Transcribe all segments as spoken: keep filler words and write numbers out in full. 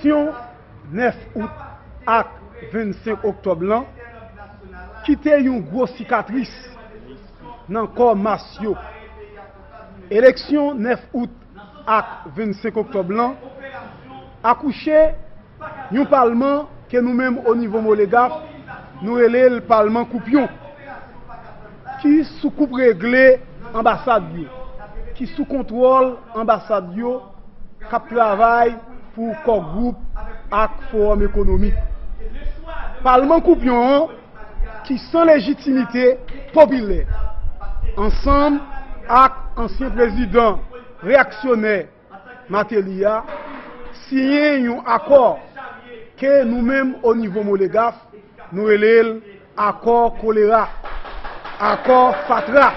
Eleksyon nèf out ak vennsenk oktòb lan kite yon gwo sikatris nan kò mas yo. Eleksyon nèf out ak vennsenk oktòb lan akouche yon palman ke nou menm o nivo Molegaf nou rele l palman koupyon, ki sou koup regle anbasad yo, ki sou kontwòl anbasad yo, k ap travay pou Core Group ak Fowòm Ekonomik. Palman koupyon an, ki san lejitimite popilè, ansanm ak ansyen prezidan reyaksyonè Martelly a, siyen yon akò ke nou menm o nivo Molegaf nou rele l akò kolera, akò fatra.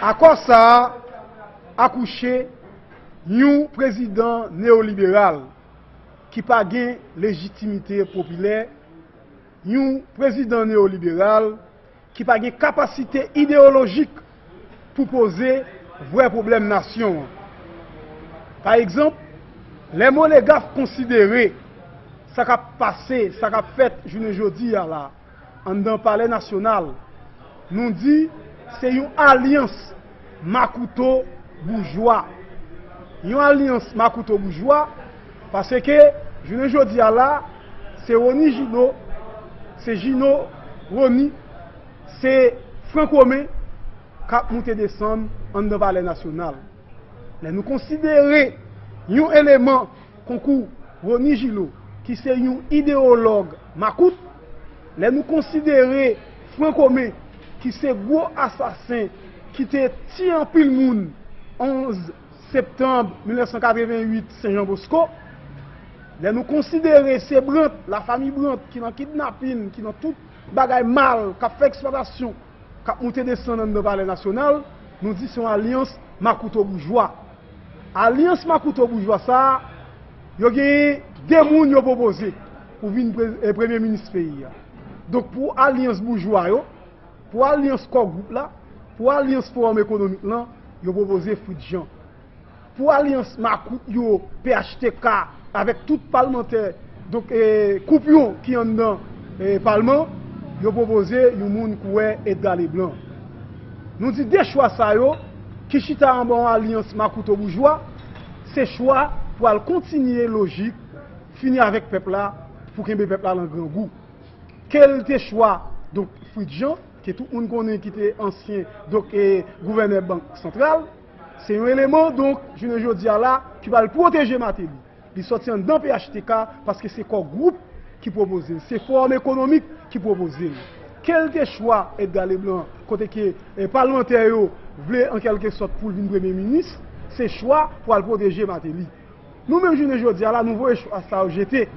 Akò sa a akouche yon prezidan neyoliberal ki pa gen lejitimite popilè, yon prezidan neyoliberal ki pa gen kapasite ideyolojik pou poze vrè pwoblèm nasyon an. Pa egzanp, lè Molegaf konsidere sa k ap pase, sa k ap fèt jounen jodi a la, anndan Palè Nasyonal, nou di se yon alyans makouto boujwa. Yon alyans makouto boujwa, paske jounen jodi a la, se Rony Gillot, se Gillot Rony, se Francomen k ap moute desann anndan Palè Nasyonal. Lè nou konsidere yon eleman konkou Rony Gillot, ki se yon ideyològ makout, lè nou konsidere Francomen, ki se gwo asasen ki te tiye anpil moun onz septanm mil nèf san katrevenn uit Sen Jan Bosko, lè nou konsidere se Brandt, lafanmi Brandt, ki nan kidnapin, ki nan tout bagay mal, k ap fè eksplwatasyon, k ap moute desann anndan Palè Nasyonal, nou di se yon alyans makouto boujwa. Alyans makouto boujwa sa a, yo genyen de moun yo pwopoze pou vin pre- eh, premye minis peyi a. Donk, pou alyans boujwa yo, pou alyans Core Group la, pou alyans Fowòm Ekonomik lan, yo pwopoze Fritz Jean. Pou alyans makout yo, P H T K, avèk tout palmantè, donk, eh, koupyon ki anndan, eh, palman, yo pwopoze yon moun kouwè Edgar Leblanc. Nou di de chwa sa yo, ki chita anba yon alyans makouto boujwa, se chwa pou al kontinye lojik fini avèk pèp la, pou kenbe pèp la nan grangou. Ke l te chwa, donk, Fritz Jean, ke tout moun konnen ki te ansyen, donk, eh, gouvènè Bank Santral, se yon eleman, donk, jounen jodi a la, ki pral pwoteje Martelly. Li sòti anndan P H T K paske se Core Group ki pwopoze l, se Fowòm Ekonomik ki pwopoze l. Ke l te chwa Edgar Leblanc, kote ke, eh, palmantè yo vle, an kèlke sòt, pou l vin premye minis, se chwa pou al pwoteje Martelly. Nou menm jounen jodi a la, nou voye chwa sa yo jete.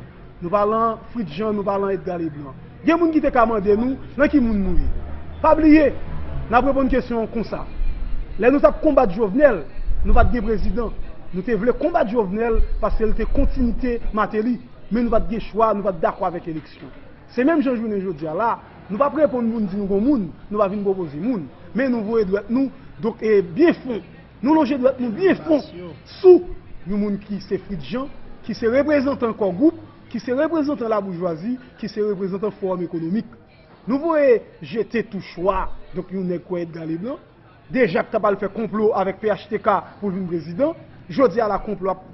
Nou pa lan Fritz Jean, nou pa lan Edgar Leblanc. Gen moun ki te ka mande nou, nan ki moun nou ye? Pa bliye, n ap reponn kesyon an konsa. Lè nou t ap konbat Jovenel, nou pa t gen prezidan. Nou te vle konbat Jovenel paske l te kontinite Martelly, men nou pa t gen chwa, nou pa t dakò avèk eleksyon. Se menm jan jounen jodi a la, nou p ap reponn moun di nou gon moun, nou pa vin pwopoze moun. Men nou voye dwèt nou, donk, e, byen fon. Nou lonje dwèt nou byen fon sou yon moun ki se Fritz Jean, ki se reprezantan Core Group, ki se reprezantan laboujwazi, ki se reprezantan Fowòm Ekonomik. Nou voye jete tou chwa, donk, yon nèg kouwè Edgar Leblanc, deja k t ap al fè konplo avèk P H T K pou l vin prezidan. Jodi a la, konplo ap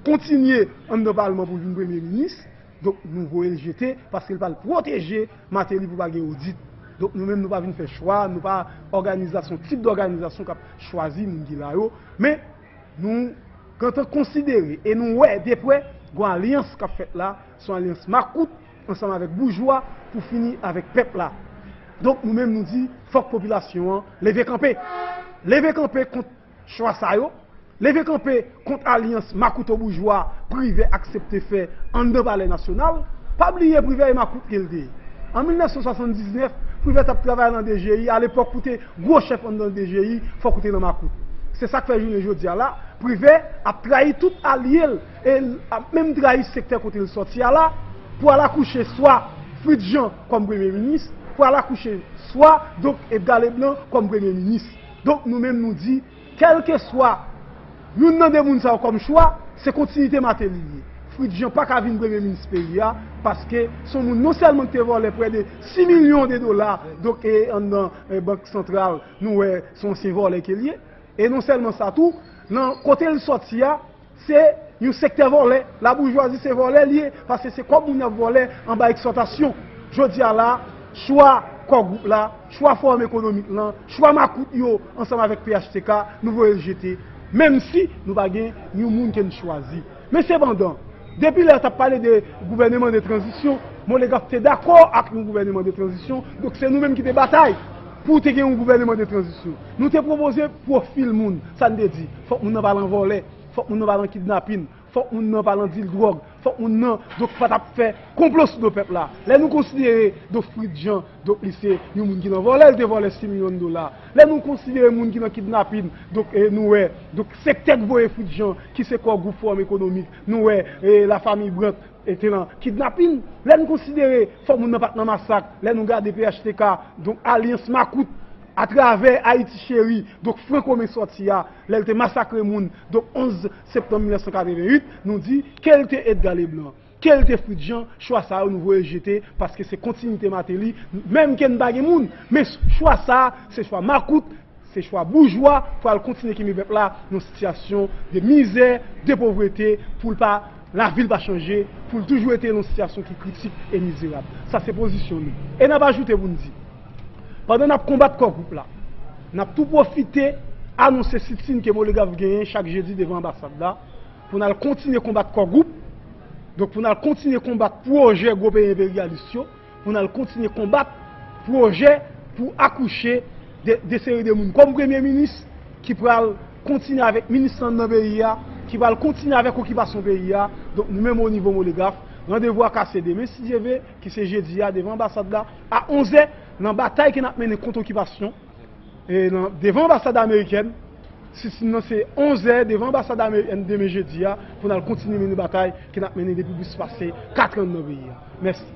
kontinye anndan palman pou l vin premye minis. Donk, nou voye l jete paske l pral pwoteje Martelly pou pa gen odit. Donk, nou menm, nou pa vin fè chwa, nou pa òganizasyon, tip dòganizasyon k ap chwazi moun ki la yo. Men, nou gentan konsidere e nou wè de prè gon alyans k ap fèt la, se yon alyans makout ansanm avèk boujwa pou fini avèk pèp la. Donk, nou menm, nou di, fòk popilasyon an leve kanpe. Leve kanpe kont chwa sa yo, leve kanpe kont alyans makouto-boujwa Privè aksepte fè anndan Palè Nasyonal. Pa bliye Privè e makout ke l te ye. An mil nèf san swasanndiznèf, Privè t ap travay nan D G I, alepòk pou te gwo chèf anndan D G I, fòk ou te nan makout. Se sa k fè jounen jodi a la, Privè ap trayi tout alye l, e l ap menm trayi sektè kote l sòti a la, pou al akouche swa Fritz Jean kòm premye minis, pou al akouche swa, donk, Edgar Leblanc kòm premye minis. Donk, nou menm nou di, kèlkeswa youn nan de moun sa yo kòm chwa, se kontinite Martelly li ye. Fritz Jean pa ka vin premye minis peyi a, paske se yon moun non sèlman ki te vòlè prè de sis milyon de dola, donk, e, anndan, e, Bank Santral, nou wè se yon ansyen vòlè ke l ye. E non sèlman sa tou, nan kote l sòti a, se yon sektè vòlè. Laboujwazi se vòlè l ye, paske se kòb moun y ap vòlè anba eksplwatasyon. Jodi a la, chwa Core Group la, chwa Fowòm Ekonomik lan, chwa makout yo ansanm avèk P H T K, nou voye l jete, menm si nou pa gen yon moun ke n chwazi. Men sepandan, depi lè yo t ap pale de gouvèneman de tranzisyon, Molegraf te dakò ak yon gouvèneman de tranzisyon, donk se nou menm ki te batay pou te gen yon gouvèneman de tranzisyon. Nou te pwopoze pwofil moun, sa n te di, fòk moun nan pa lan vòlè, fòk moun nan pa lan kidnapin, fòk moun nan pa lan dil dwòg, fòk moun nan, donk, pa t ap fè konplo sou do pèp la. Lè nou konsidere, donk, Fritz Jean, donk, li se yon moun ki nan vòlè, li te vòlè sis milyon dola. Lè nou konsidere moun ki nan kidnapin, donk, e, nou wè, donk, sektè k voye Fritz Jean, ki se Core Group Fowòm Ekonomik, nou wè, e, lafanmi Brandt, e, te nan kidnapin. Lè nou konsidere, fòk moun nan pa t nan masak. Lè nou gade P H T K, donk, alyans makout, atravè Ayiti Cheri, donk, Franco men sòti a, lè l te masakre moun, donk, onz septanm mil nèf san katreven uit, nou di, ke l te Edgar Leblanc, ke l te Fritz Jean, chwa sa yo nou voye jete, paske se kontinite Martelly, menm ke n pa gen moun, men chwa sa, se chwa makout, se chwa boujwa, pou al kontinye kenbe pèp la nan sitiyasyon de mizè, de povrete, pou l pa, lavi l pa chanje, pou l toujou rete nan sitiyasyon ki kritik e mizerab. Sa se pozisyon nou. E n ap ajoute pou n di, pandan n ap konbat Core Group la, n ap tou pwofite anonse sitin ke Molegraf genyen chak jedi devan anbasad la, pou n al kontinye konbat Core Group, donk, pou n al kontinye konbat pwojè gwo peyi enperyalis yo, pou n al kontinye konbat pwojè pou akouche de, de seri de moun kòm premye minis ki pral kontinye avèk minis lan nan peyi a, ki pral kontinye avèk okipasyon peyi a. Donk, nou menm o nivo Molegraf, randevou a kase demen, si Dye vle, ki se jedi a, devan anbasad la, a onz è, nan batay ke n ap mennen kont okipasyon, e nan, devan anbasad amerikèn. Sitin nan se onz è, devan anbasad amerikèn, demen jedi a, pou n al kontinye mennen batay ke n ap mennen depi plis pase kat an nan peyi a. Mèsi.